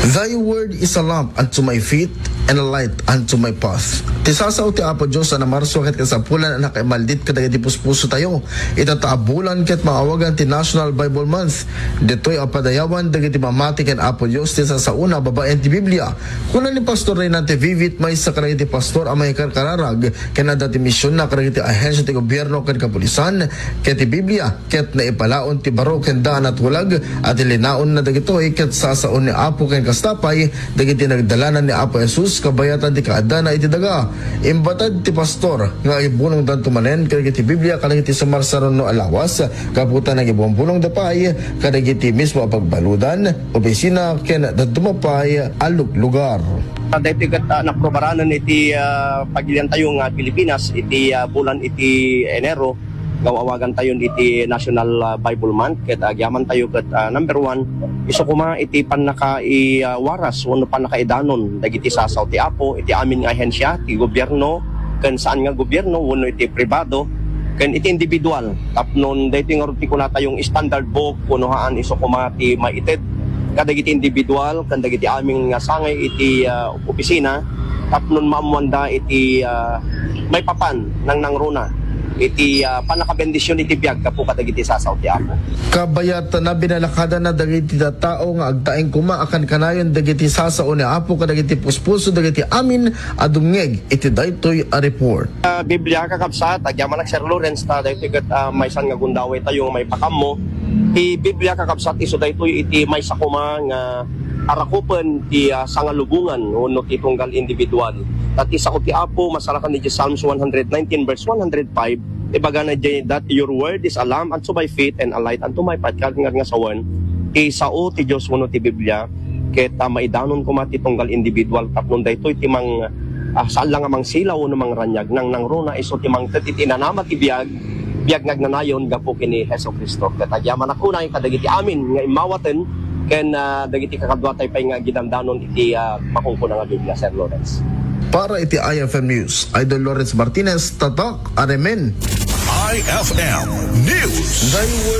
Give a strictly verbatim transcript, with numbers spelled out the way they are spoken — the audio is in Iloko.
Thy word is a lamp unto my feet and a light unto my path. Ti sasao ti Apo Dios a namarso ket kasapulan a nakaimaldit kadagiti puspusotayo. Ita ta a bulan ket maawagan ti National Bible Month. Ditoy a padayawan dagiti mamati ken Apo Dios ti sasaona babaen ti Biblia. Kuna ni Pastor Reynante Vivit, maysa kadagiti pastor a maikarkararag ken adda ti misionna kadagiti ahensya ti gobierno ken kapulisan, ket ti Biblia ket naipalaon ti baro ken daan a tulag a ti linaonna dagitoy ket sasao ni Apo ken kasta pay dagiti nagdalanan ni Apo Jesus kabayatan ti kaaddana iti daga. Imbatad ti pastor nga ibunongdanto manen kadagiti Biblia kadagiti sumarsaruno a lawas gapu ta nagibumbunongda pay kadagiti mismo a pagbaludan, opisina ken dadduma pay a luglugar. Daytoy ket, ah, naprobaranen iti, ah, pagiliantayo nga Pilipinas iti, ah, bulan iti Enero nga awagantayon iti National, ah, Bible Month ket agyamantayo ket, ah, number one, isu koma iti pannakaiwaras wenno pannakaidanon dagiti sasao ti Apo iti amin nga ahensya ti gobierno ken saan nga gobierno wenno iti pribado ken iti individual. Tapno daytoy ngarud ti kunatayong standard book wenno haan isu koma ti maited kadagiti individual ken dagiti amin nga sangay iti, ah, opisina tapno maammoanda iti, ah, maipapan nangnangruna iti, ah, pannakabendisyon iti biag gapu kadagiti sasao ti Apo. Kabayat na binalakadana dagiti tattao nga agtaeng koma a kankanayon dagiti sasao ni Apo kadagiti puspuso dagiti amin a dumngeg iti daytoy a report. Ah, Biblia, kakabsat, agyamanak, Sir Lawrence, ta daytoy ket, ah, maysan nga gundaway tayo nga maipakammo. Ti Biblia, kakabsat, isu daytoy iti maysa koma nga arakupen ti, ah, sangalubongan wenno ti tunggal individual. Ta ti sao ti Apo, masarakan iti Psalms one hundred nineteen verse one hundred five, ibagana diay, "That your word is a lamp unto my feet and a light unto my path." Ket nga, nga sawen, ti sao ti Dios wenno ti Biblia, ket, ah, maidanon koma ti tunggal individual tapno daytoy ti mang, ah, saan la nga mangsilaw wenno mangraniag, nangnangruna isu ti mangted iti nanama ti biag, biag nga agnanayon gapu ken ni Jesu-Cristo. Ket agyamanak unay kadagiti amin nga immawaten ken, ah, dagiti kakaduatay pay nga agidandanon iti, ah, makunkuna nga Biblia, Sir Lawrence. Para iti I F M News, Idol Lawrence Martinez, Tatak, Aremen. I F M News. Thy word